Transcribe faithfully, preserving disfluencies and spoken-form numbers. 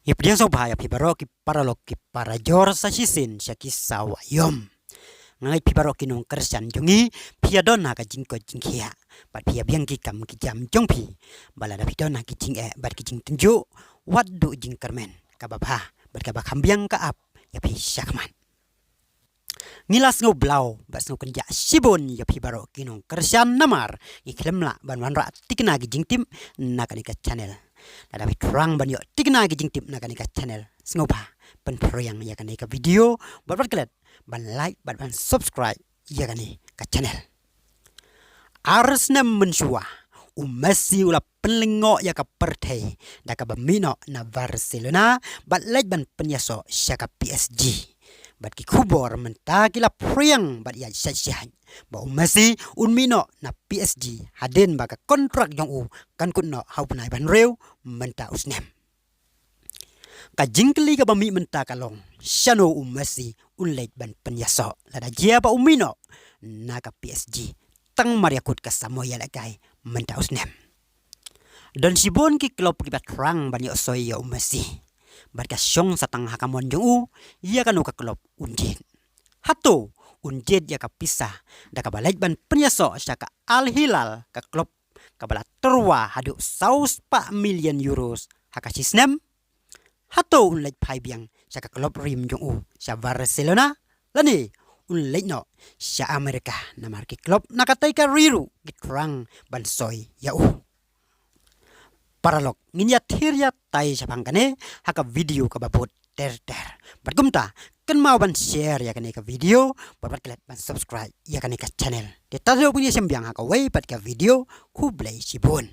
Ngi pdiang sngewbha ïa phi baroh ki paralok ki parajor sa shisien sha ki sawa ïom. Nga ngeit phi baroh ki nongkyrshan jong ngi phi ïa don ha ka jingkoit jingkhiah bad phi ïa biang ki kam ki jam jong phi. Ba lada phi don ha ki jingeh bad ki jingtynjuh, wat duh jingkyrmen, kaba bha bad kaba kham biang ka ap ïa phi shakhmat. Ngi la sngew blah bad sngew kynjah shibun ïa phi baroh ki nongkyrshan namar ngi khlem lah ban wanrah tikna ki jingtip na kane ka channel. Lada phi thrang ban ïoh tikna ki jingtip na kane ka channel, sngewbha pynphriang ïa kane ka video bad wat klet ban like bad ban subscribe ïa kane ka channel. Ar snem mynshuwa, u Messi u la pynlyngngoh ïa ka pyrthei da kaba mih noh na Barcelona bad leit ban pynïasoh sha ka P S G. Bad ki khubor mynta ki la phriang bad ïa shait shait ba u Messi un mih noh na P S G hadien ba ka kontrak jong u kan kut noh ha u bnai ba hynriew mynta u snem. Ka jingkylli kaba mih mynta ka long, shano u Messi un leit ban pynïasoh lada jia ba u mih noh na ka P S G tang mar ïa kut ka samoi ïalehkai mynta u snem. Don shibun ki klub kiba thrang ban ïohsoi ïa u Messi bad ka shong sa tang ha ka mon jong u ïa kano ka klub un jied. Hato un jied ïa ka pisa da kaba leit ban pynïasoh sha ka Al Hilal, ka klub kaba la tyrwa haduh saw spah million euros ha ka shi snem? Hato un leit phai biang sha ka klub rim jong u sha Barcelona, lane un leit noh sha Amerika? Namar ki klub na katei ka ri ruh ki thrang ban soi ïa u. Paralok, ngin ïathir ïatai shaphang kane ha ka video kaba bud ter ter. Bad kumta, kynmaw ban share ïa kane ka video bad wat klet ban subscribe ïa kane ka channel. Te ta dei ban ïashem biang ha kawei pat ka video. Khublei shibun.